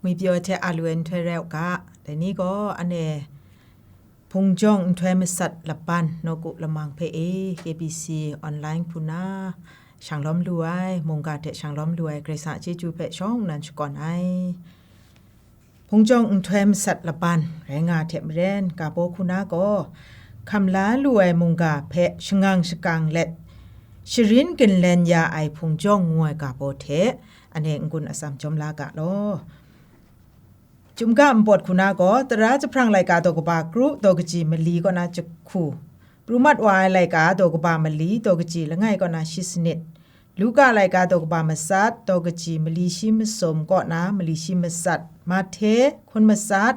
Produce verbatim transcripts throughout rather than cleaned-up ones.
Ngwi pyaw hte a lu ai nhtoi rai u ga, dai ni gaw anhte hpung jawng nhtoi masat laban nawku lamang hpe e, K B C online hku na shanglawm lu ai, mungga hte shanglawm lu ai Karai Kasang a chyeju hpe shawng nnan shakawn ai. Hpung jawng nhtoi masat laban rai nga hte maren, ga baw hku na gaw, hkam la lu ai mungga hpe shangang shakang let, sharin ginlen ya ai hpung jawng ngu ai ga baw hte, anhte n-gun atsam jawm la ga law. Chyum ga npawt hku na gaw, tara jahprang laika daw kaba kru daw kaji mali kaw na jahku, pru mat wa ai laika daw kaba mali daw kaji langai kaw na shi sanit, Luka laika daw kaba matsat daw kaji mali shi masum kaw na mali shi matsat, Mahte hkun matsat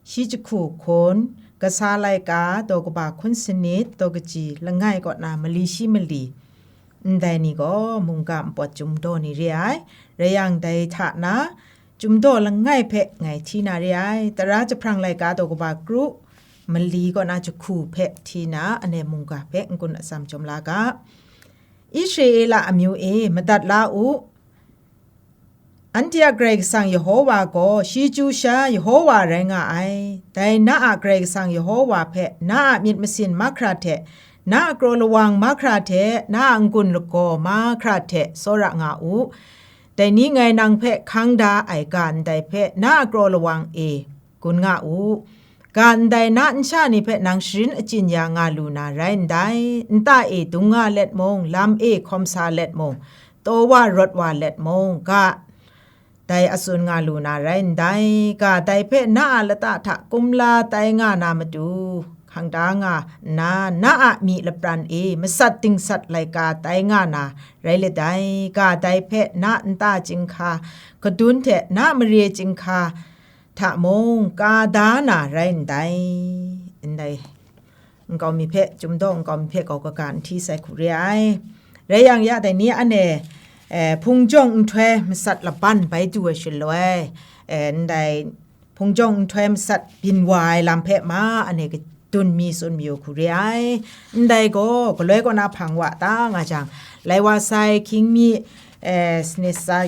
shi jahku hkun, kasa laika daw kaba hkun sanit daw kaji langai kaw na mali shi mali, ndai ni gaw mungga npawt chyum daw ni re ai. Rai yang, dai hta na, Chyum daw langai hpe ngai hti na re ai, tara jahprang laika daw kaba kru mali kaw na jahku hpe hti na, anhte mungga hpe n-gun atsam jawm la ga. Israela amyu e, madat la u, anhte a Karai Kasang Yehowa gaw shi chyu sha Yehowa rai nga ai. Dai na a Karai Kasang Yehowa hpe na a myit masin mahkra hte, na a kraw lawang mahkra hte, na a n-gun lagaw mahkra hte tsawra nga u. Dai ni ngai nang hpe hkang da ai ga ndai hpe na a kraw lawang e gun nga u. Ga ndai na nsha ni hpe nang sharin achyin ya nga lu na rai ndai, nta e dung nga let mung, lam e hkawm sa let mung, taw wa rawt wa let mung, ga dai a tsun nga lu na rai ndai, ga dai hpe na a lata hta kumla tai nga na matu, hkang da nga nna, na a myi lapran e masat dingsat laika tai nga na rai let ai, ga dai hpe na nta chyinghka kadun hte na mare chyinghka hta mung ka da na rai ndai. Ndai nkau mi hpe, Chyum daw nkau mi hpe kau kaga n hti sai hku re ai. Rai yang, ya dai ni anhte, eh, hpung jawng nhtoi masat laban bai du ai shaloi, eh, ndai hpung jawng nhtoi masat byin wa ai lam hpe ma anhte kadun mi tsun mayu hku re ai. Ndai gaw galoi kaw na hpang wa ta nga jang, lai wa sai hkying mi, eh, sanit sa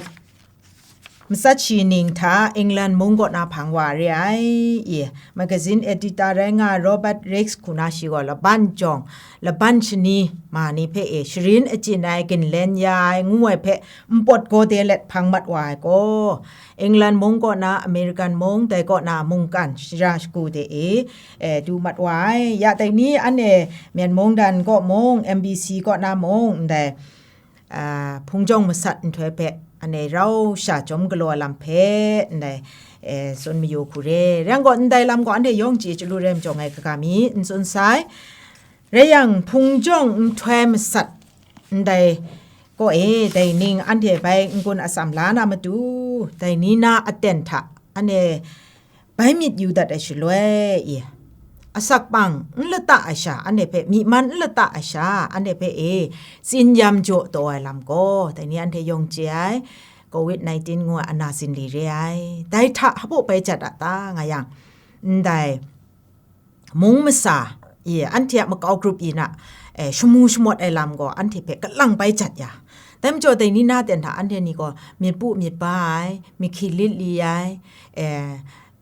matsat shi ning hta England mung kaw na hpang wa re ai. I, magazine editor rai nga Robert Raikes hku na shi gaw laban jawng, laban shani ma ni hpe e sharin achyin ai, ginlen ya ai ngu ai hpe npawt gaw de let hpang mat wa ai gaw, England mung kaw na, American mung, dai kaw na mungkan shara shagu de e, e, du mat wa ai. Ya dai ni anhte Myen mung dan kaw mung, M B C kaw na mung, ndai, a, hpung jawng masat nhtoi hpe anhte rau sha chyawm galaw ai lam hpe ndai, e, tsun mayu hku re. Rai yang gaw, ndai lam gaw anhte yawng chye chyalu rai majaw ngai kaga mi n tsun sai. Rai yang, hpung jawng nhtoi masat ndai kaw e, dai ning anhte bai n-gun atsam la na matu, dai ni na aten hta anhte bai myit yu dat ai shaloi, i, asak pang n lata ai sha, anhte hpe myi man n lata ai sha, anhte hpe e tsin yam jaw taw ai lam gaw, dai ni anhte yawng chye ai, covid nineteen ngu ai ana zinli re ai. Dai hta hpaw bai jat a ta nga yang, ndai mung masa, i, anhte a makau grup yin a, e, shamu shamawt ai lam gaw anhte hpe kalang bai jat ya. Dai majaw, dai ni na ten hta anhte ni gaw myit pu myit ba ai, myit hki lit li ai, e,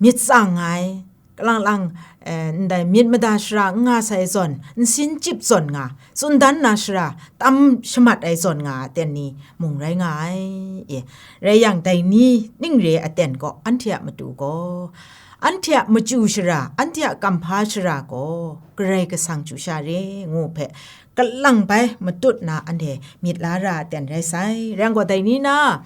myit tsang ai, kalang lang, e, ndai myit mada shara n nga sai zawn, nsin chyip zawn nga, tsun dan na shara tam shamat ai zawn nga ai aten ni mung rai nga ai. E, rai yang, dai ni ning re aten gaw, anhte a matu gaw, anhte a machyu shara, anhte a kamhpa shara gaw Karai Kasang chyu sha re ngu hpe, kalang bai matut na anhte myit la ra aten rai sai. Rai yang gaw, dai ni na,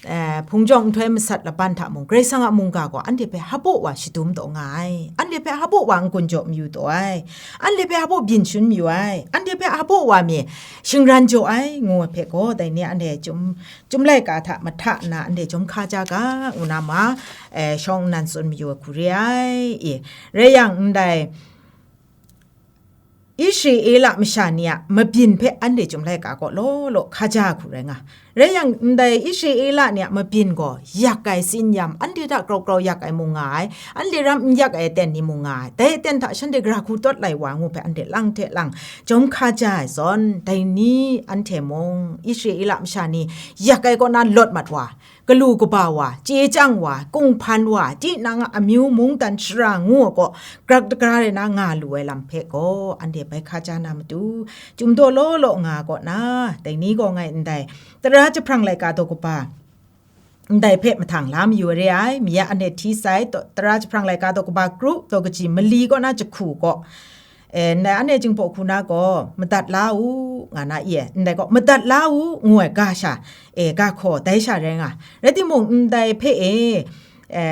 eh, hpung jawng nhtoi masat laban hta mung, Karai Kasang a mungga gaw anhte hpe hpaw wa shadum taw nga ai, anhte hpe hpaw wa n-gun jaw mayu taw ai, anhte hpe hpaw byin shun mayu ai, anhte hpe hpaw wa mi shingran jaw ai, ngu ai hpe gaw, dai ni anhte chyum, chyum laika hta mahta nna anhte jawm hka ja ga, ngu na ma, eh, shawng nnan tsun mayu ai hku re ai. I, rai yang, ndai Israela masha ni a mabyin hpe anhte chyum laika kaw law law hka ja ai hku rai nga. Rai yang, ndai Israela ni a mabyin gaw yak ai tsin yam, anhte hta grau grau yak ai mung nga ai, anhte ram n yak ai aten ni mung nga ai, dai aten hta shanhte gara hku tawt lai wa ngu hpe anhte lang hte lang jawm hka ja ai zawn, dai ni anhte mung Israela masha ni yak ai kaw na lawt mat wa, galu kaba wa, chye chyang wa, kunghpan wa, tinang a amyu mungdan shara ngu ai kaw, grak dagra rai na nga lu ai lam hpe gaw, anhte bai hka ja na matu, Chyum daw law law nga kaw na, dai ni gaw ngai ndai, tara jahprang laika daw kaba, ndai hpe mahtang la mayu re ai, mi a anhte hti sai, taw-, tara jahprang laika daw kaba kru, daw kaji mali kaw na jahku kaw, e, ndai anhte Jinghpaw hku na gaw, madat la u, nga na ye, ndai gaw, madat la u, ngu ai ga sha, e, ga hkaw, dai sha rai nga. Rai timung, ndai hpe e, e,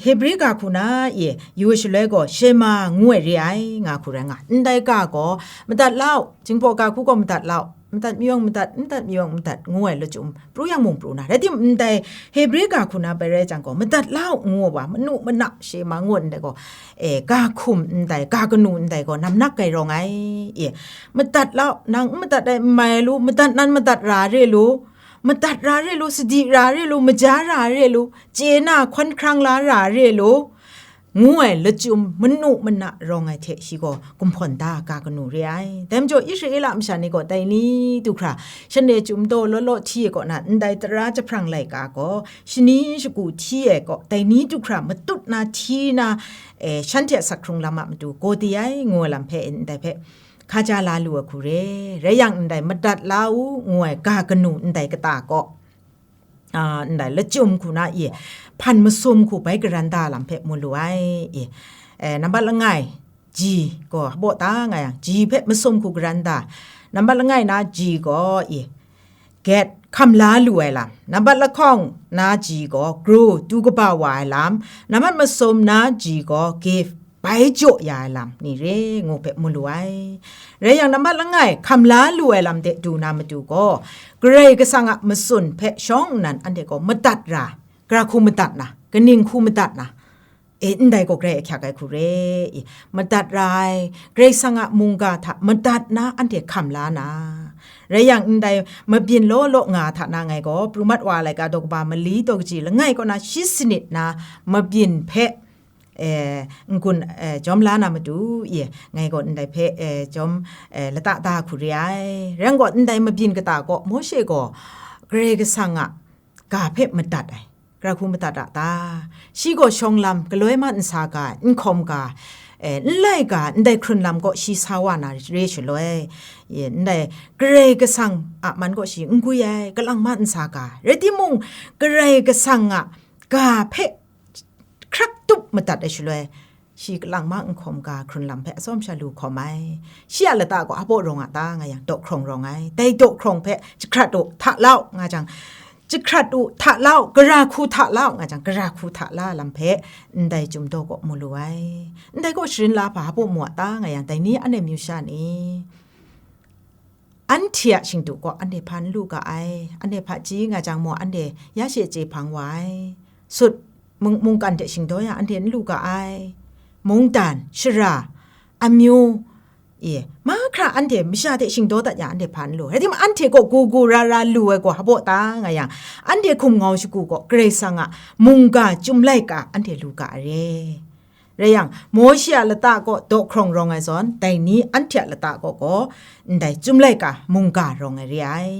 Hebre ga hku na e, yu shaloi gaw, Shema ngu ai re ai, nga hku rai nga. Ndai ga gaw, madat la u, Jinghpaw ga hku gaw madat la u, madat mayawng madat, madat mayawng madat, ngu ai lachyum, pru yang mung pru na. Rai timung, ndai Hebre ga hku na bai rai jang gaw, madat la u, ngu ai wa, manu mana, Shema ngu ai ndai gaw, e, ga hkum ndai, ga kanu ndai gaw, namnak gai rawng ai, e, madat la u, nang n madat ai n mai lu, madat nan madat ra re lu, madat ra re lu, sadi ra re lu, maja ra re lu, chye na hkawn hkrang la ra re lu, ngu ai lachyum manu mana rawng ai hte shi gaw gumhpawn da ga kanu re ai. Dai majaw, Israela masha ni gaw dai ni du hkra, shanhte Chyum daw law law hti ai kaw na, ndai tara jahprang laika gaw, shani shagu hti ai kaw, dai ni du hkra matut na hti na, e, shanhte a sak hkrung lam a matu gaw di ai, ngu ai lam hpe ndai hpe hka ja la lu ai hku re. Rai yang, ndai madat la u, ngu ai ga kanu ndai kata kaw, a, ndai lachyum hku na e, hpan masum hku bai garan da lam hpe mu lu ai, e, e, nambat langai, ji gaw, hpaw ta nga yang, ji hpe masum hku garan da, nambat langai na ji gaw, e, get, hkam la lu ai lam, nambat lahkawng na ji gaw, grow, du kaba wa ai lam, nambat masum na ji gaw, give, bai jaw ya ai lam ni re ngu hpe mu lu ai. Rai yang, nambat langai, hkam la lu ai lam de du na matu gaw, Karai Kasang a matsun hpe shawng nnan anhte gaw madat ra, gara hku madat na, kaning hku madat na, e, ndai gaw grai ahkyak ai hku re i, madat ra ai, Karai Kasang a mungga hta madat na anhte hkam la na. Rai yang, ndai mabyin law law nga hta na ngai gaw, pru mat wa ai laika daw kaba mali daw kaji langai kaw na shi sanit na mabyin hpe, e, n-gun, e, jawm la na matu, e, ngai gaw ndai hpe, e, jawm, e, lata da hku re ai. Rai yang gaw, ndai mabyin kata kaw Mawshe gaw Karai Kasang a ga hpe madat ai, gara hku madat a ta? Shi gaw shawng lam, galoi ma nsa ga, n hkawm ga, e, n lai ga, ndai hkrun lam kaw shi sa wa na re shaloi, e, ndai Karai Kasang a man kaw shi n gwi ai, kalang ma nsa ga. Rai timung, Karai Kasang a ga hpe hkrak tup madat ai shaloi, shi kalang ma n hkawm ga hkrun lam hpe atsawm sha lu hkawm ai. Shi a lata gaw hpaw rawng a ta nga yang, daw hkrawng rawng ai. Dai daw hkrawng hpe, "Jahkrat u, hta la u," nga jang, "Jahkrat u, hta la u, gara hku hta la u," nga jang, gara hku hta la lam hpe ndai Chyum daw kaw mu lu ai. Ndai kaw sharin la hpa hpaw mu a ta nga yang, dai ni anhte myu sha ni? Anhte a shingdu gaw anhte hpa n lu ga ai, anhte hpaji nga jang maw, anhte ya she chye hpang wa ai. Sut, mung-, mungkan hte shingdaw yang anhte n lu ga ai. Mungdan, shara, amyu, e, mahkra anhte masha hte shingdaw dat yang anhte hpa n lu. Rai timung, anhte gaw gu gu ra ra lu ai gaw hpaw ta nga yang, anhte hkum ngau shagu gaw Karai Kasang a mungga Chyum laika anhte lu ga ai re. Rai yang, Mawshe a lata kaw daw hkrawng rawng ai zawn, dai ni anhte a lata kaw gaw ndai Chyum laika mungga rawng ai re ai.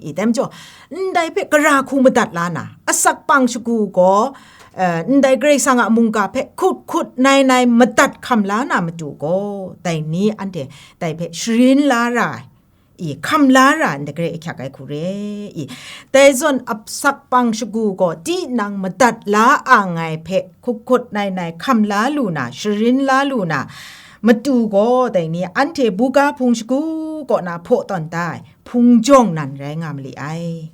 I, dai majaw, ndai hpe gara hku madat la na, asak pang shagu gaw, eh, ndai Karai Kasang a mungga hpe hkut hkut nai nai madat hkam la na matu gaw, dai ni anhte dai hpe sharin la ra ai. I, hkam la ra ndai grai ahkyak ai hku re i. Dai zawn asak pang shagu gaw tinang madat la ang ai hpe hkut hkut nai nai hkam la lu na, sharin la lu na, matu gaw dai ni anhte buga hpung shagu kaw na hpaw tawn da ai hpung jawng nan rai nga ma li ai.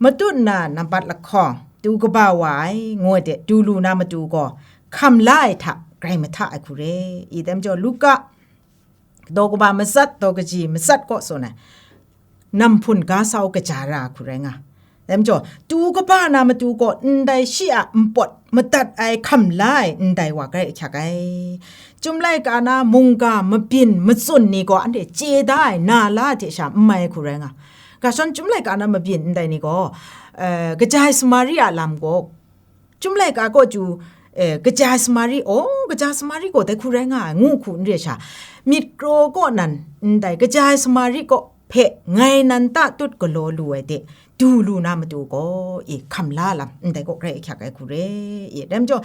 Matut na nampat lahkawng, tu kaba wa ai, ngu ai de, du lu na matu gaw, hkam la ai hta grai mahta ai hku re i. Dai majaw, Luka daw kaba matsat, daw kaji matsat kaw tsun ai, nam hpun ga sau kaja ra hku rai nga. Dai majaw, tu kaba na matu gaw, ndai shi a npawt madat ai, hkam la ai, ndai wa grai ahkyak ai. Chyum laika na mungga mabyin matsun ni gaw anhte chye da ai, na la hte sha n mai ai hku rai nga. Ga shawng chyum laika na mabyin ndai ni gaw, eh, kaja ai samari a lam gaw, Chyum laika kaw chyu, eh, kaja ai samari, aw, kaja ai samari gaw dai hku rai nga ai, ngu hku n re sha, myit kraw kaw nan ndai kaja ai samari kaw hte ngai nan ta tut galaw lu ai de, du lu na matu gaw, e, hkam la lam, ndai gaw grai ahkyak ai hku re, e, dai majaw,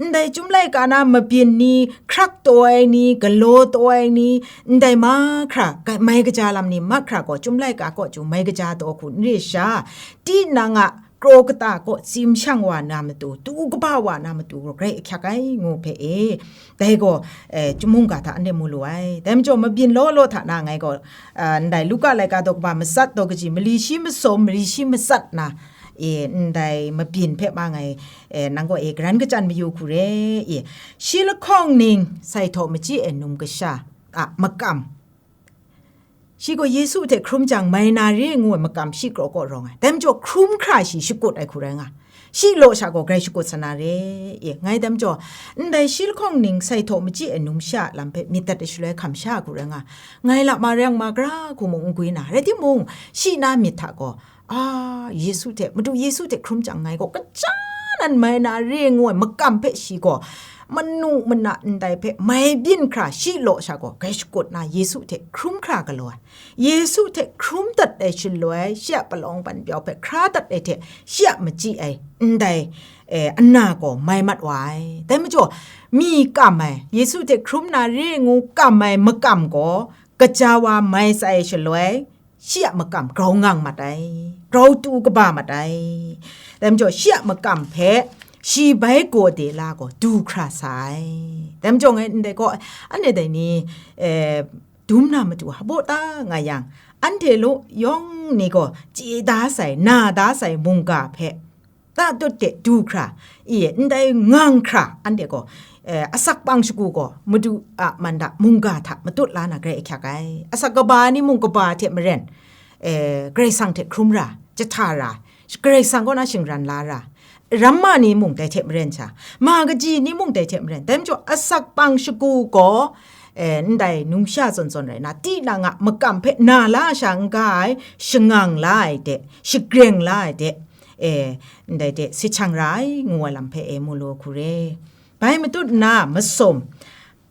ndai chyum laika na mabyin ni, hkrak taw ai ni, galaw taw ai ni, ndai mahkra, ga-, mai kaja lam ni mahkra gaw, chyum laika kaw chyu mai kaja taw hku n re sha, tinang a kraw kata kaw tsim shang wa na matu, tu kaba wa na matu gaw grai ahkyak ai, ngu hpe e, dai gaw, eh, chyum mungga hta anhte mu lu ai. Dai majaw, mabyin law law hta na ngai gaw, ah, ndai Luka laika daw kaba matsat daw kaji, mali shi masum, mali shi matsat na, e, ndai mabyin hpe ma ngai, e, nang gaw, e, garan kachyan mayu hku re, e, shi lahkawng ning sai htaw machyi ai num kasha a makam, shi gaw Yesu hte hkrum jang, mai na re ngu ai makam shi kraw kaw rawng ai. Dai majaw, hkrum hkra shi shakut ai hku rai nga. Shi law sha gaw grai shakut sa na re, e, ngai dai majaw, ndai shi lahkawng ning sai htaw machyi ai numsha a lam hpe myit dat ai shaloi hkam sha hku rai nga. Ngai lap ma rai yang ma, gara hku mung n gwi na, rai timung, shi na myit hta gaw, a, Yesu hte, Madu Yesu hte hkrum jang ngai gaw, kaja nan mai na re ngu ai makam hpe shi gaw, manu mana ndai hpe mai byin hkra shi law sha gaw, grai shakut na Yesu hte hkrum hkra galaw ai. Yesu hte hkrum dat ai shaloi, shi a palawng ban pyau hpe hkra dat ai hte, shi a machyi ai, ndai, eh, ana gaw mai mat wa ai. Dai majaw, mi kam ai, Yesu hte hkrum na re ngu kam ai makam gaw, kaja wa mai tsai ai shaloi, shi a makam grau ngang mat ai, grau tu kaba mat ai. Dai majaw, shi a makam hpe shi bai gaw de la gaw du hkra sa ai. Dai majaw, ngai ndai gaw, anhte dai ni, eh, dum na matu hpaw ta nga yang, anhte law yawng ni gaw chye da sai, na da sai mungga hpe, tatut de du hkra, i, ndai ngang hkra, anhte gaw, eh, asak pang shagu gaw, Madu a man da mungga hta matut la na grai ahkyak ai. Asak kaba ni mung kaba hte maren, eh, Karai Kasang hte hkrum ra, jahta ra, Karai Kasang kaw na shingran la ra, ramma ni mung dai hte maren sha, ma kaji ni mung dai hte maren, dai majaw asak pang shagu gaw, eh, ndai numsha zawn zawn rai na, tinang a makam hpe na la sha n ga ai, shangang la ai de, shagreng la ai de, eh, ndai de, si hkyang ra ai, ngu ai lam hpe e mu lu hku re. Bai matut nna, masum,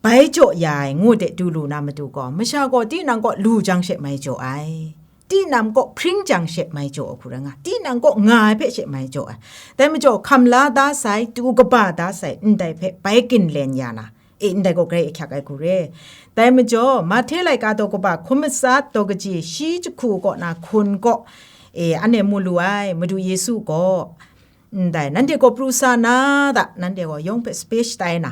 bai jaw ya ai, ngu de du lu na matu gaw, masha gaw tinang kaw lu jang she mai jaw ai, tinang kaw hpring jang she mai jaw ai hku rai nga, tinang kaw nga ai hpe she mai jaw ai. Dai majaw, hkam la da sai, tu kaba da sai, ndai hpe bai ginlen ya na, e, ndai gaw grai ahkyak ai hku re. Dai majaw, Mahte laika daw kaba hkun matsat daw kaji shi jahku kaw na hkun kaw, e, anhte mu lu ai, Madu Yesu gaw, ndai, nanhte gaw pru sa na da, nanhte gaw yawng hpe sape shatai na,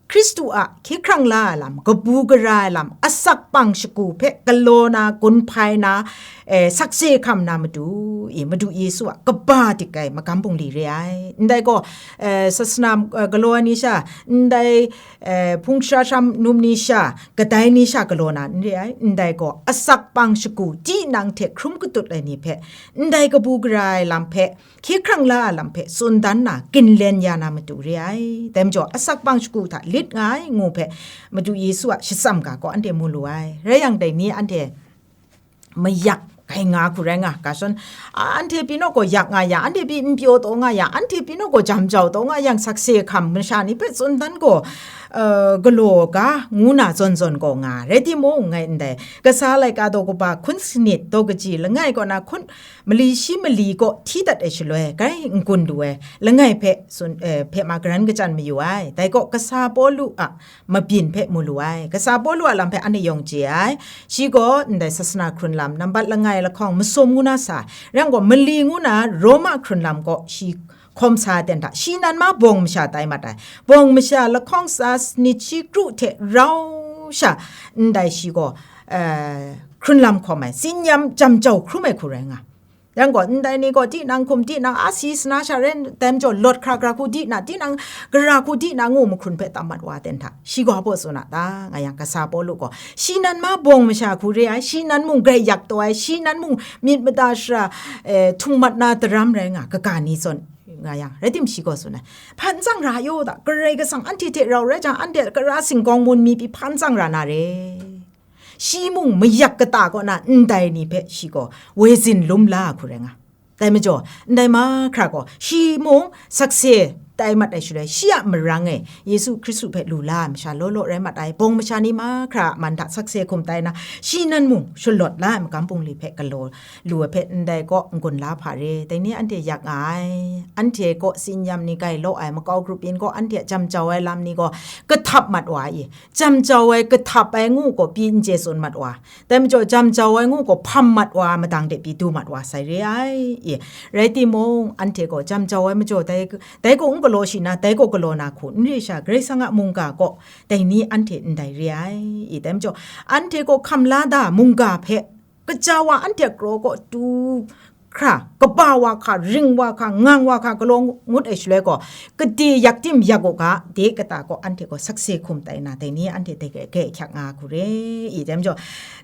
Hkristu a hkye hkrang la ai lam, kabu gara ai lam, asak pang shagu hpe galaw na, gun hpai na, eh, sakse hkam na matu, i, Madu Yesu a kaba dik ai magam bungli re ai. Ndai gaw, eh, sasana, eh, galaw ai ni sha, ndai, eh, hpung shara sham num ni sha, kadai ni sha galaw na n re ai. Ndai gaw, asak pang shagu, tinang hte hkrum katut ai ni hpe, ndai kabu gara ai lam hpe, hkye hkrang la ai lam hpe tsun dan na, ginlen ya na matu re ai. Dai majaw, asak pang shagu hta lit nga ai, ngu hpe, Madu Yesu a shatsam ga gaw anhte mu lu ai. Rai yang, dai ni anhte mayak kai nga hku rai nga, ga shon, anhte pyi naw gaw yak nga yang, anhte pyi n pyaw taw nga yang, anhte pyi naw gaw jam jau taw nga yang, sakse hkam masha ni hpe tsun dan gaw, eh, galaw ga, ngu na zawn zawn gaw nga, rai timung, ngai ndai, Kasa laika daw kaba hkun sanit daw kaji langai kaw na hkun mali shi mali kaw hti dat ai shaloi, grai n-gun du ai, langai hpe tsun, eh, hpe ma garan kachyan mayu ai. Dai gaw kasa Pawlu a mabyin hpe mu lu ai. Kasa Pawlu a lam hpe anhte yawng chye ai. Shi gaw ndai sasana hkrun lam, nambat langai lahkawng masum ngu na sa, rai yang gaw mali ngu na Roma hkrun lam kaw shi hkawm sa ai ten hta, shi nan ma bawng masha tai mat ai. Bawng masha lahkawng tsa sanit shi kru hte rau sha, ndai shi gaw, eh, hkrun lam hkawm ai, tsin yam jam jau hkrum ai hku rai nga. Yang gaw, ndai ni gaw tinang hkum, tinang a si sana sha ren, dai majaw lawt hkra hkra hku di na, tinang gara hku di na ngu mahkrun hpe tam mat wa ten hta, shi gaw hpaw tsun a ta, nga yang, kasa Pawlu gaw, shi nan ma bawng masha hku re ai, shi nan mung grai yak taw ai, shi nan mung myit mada shara, eh, htung mat na daram rai nga, kaga ni zawn nga yang, rai tim shi gaw tsun ai, hpan tsang ra yaw da, Karai Kasang anhte hte rau rai jang, anhte kara singgawng mun mi pyi hpan tsang ra na re. Shi mung mayak kata kaw na ndai ni hpe shi gaw woi zin lum la hku rai nga. Dai majaw, ndai mahkra gaw, shi mung sakse tai mat ai shaloi, shi a marang e Yesu Hkristu hpe lu la ai masha law law rai mat ai, bawng masha ni mahkra a man hta sakse hkum tai na, shi nan mung shalawt la ai magam bungli hpe galaw lu ai hpe ndai kaw n-gun la hpa re, dai ni anhte yak nga ai. Anhte kaw tsin yam ni gai law ai, makau grup yin kaw anhte a jam jau ai lam ni gaw kahtap mat wa i, jam jau ai kahtap ai ngu gaw pyi n chye tsun mat wa, dai majaw jam jau ai ngu gaw hpam mat wa, madang de pyi du mat wa sai re ai. I, rai timung, anhte gaw jam jau ai majaw dai, dai gaw n galaw shi na, dai gaw galaw na hku n re sha, Karai Kasang a mungga gaw dai ni anhte ndai re ai. I, dai majaw, anhte gaw hkam la da mungga hpe, kaja wa anhte a kraw kaw tu hkra, kaba wa hka, ring wa hka, ngang wa hka, galaw ngut ai shaloi gaw, gade yak tim yak u ga, de kata gaw anhte gaw sakse hkum tai na, dai ni anhte dai hkyak nga hku re. I, dai majaw,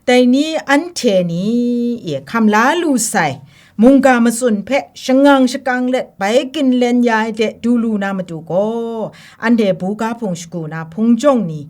dai ni anhte ni, i, hkam la lu sai, mungga matsun hpe shangang shakang let bai ginlen ya ai de du lu na matu gaw, anhte buga hpung shagu na hpung jawng ni,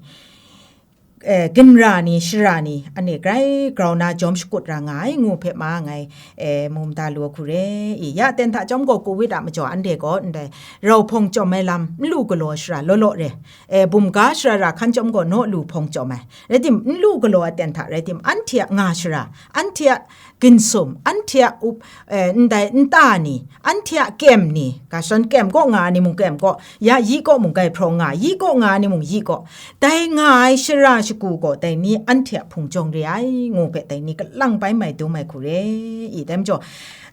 eh, ginra ni, shara ni, anhte grai grau na jawm shakut ra nga ai ngu hpe ma ngai, eh, mu mada lu hku re. I, ya ten hta chyawm gaw, covid a majaw anhte gaw ndai rau hpawng chyawm ai lam n lu galaw shara law law re. Eh, bumga shara ra hkan chyawm gaw naw lu hpawng chyawm ai. Rai tim, n lu galaw ai ten hta rai tim, anhte a nga shara, anhte a ginsum, anhte a up, eh, ndai nta ni, anhte a kem ni, ga shan kem kaw nga ai ni mung kem kaw, ya yi kaw mung gai hprawng nga, yi kaw nga ai ni mung yi kaw, dai nga ai shara shagu gaw dai ni anhte a hpung jawng re ai, ngu hpe dai ni kalang bai mai dum ai hku re. I, dai majaw,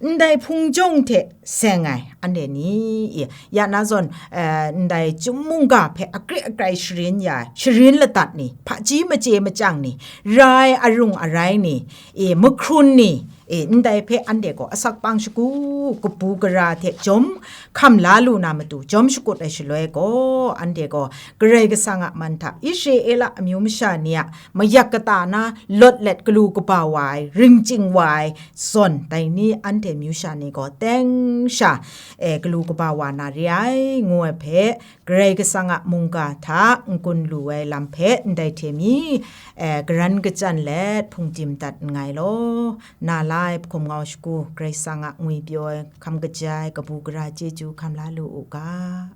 ndai hpung jawng hte seng ai anhte ni, i, ya na zawn, eh, ndai chyum mungga hpe akri akrai sharin ya ai, sharin ladat ni, hpaji maje machyang ni, rai arung arai ni, i, mahkrun ni, i, ndai hpe anhte gaw asak pang shagu, kabu gara hte jawm hkam la lu na matu jawm shakut ai shaloi gaw, anhte gaw Karai Kasang a man hta Israela amyu masha ni a mayak kata na lawt let galu kaba wa ai, ringcing wa ai zawn, dai ni anhte myu sha ni gaw teng sha, e, galu kaba wa na re ai, ngu ai hpe, Karai Kasang a mungga hta n-gun lu ai lam hpe ndai hte mi, e, garan kachyan let hpungdim dat nngai law, na la ai hkum ngau shagu, Karai Kasang a ngwipyaw ai, hkam kaja ai, kabu gara chyeju hkam la lu u ga.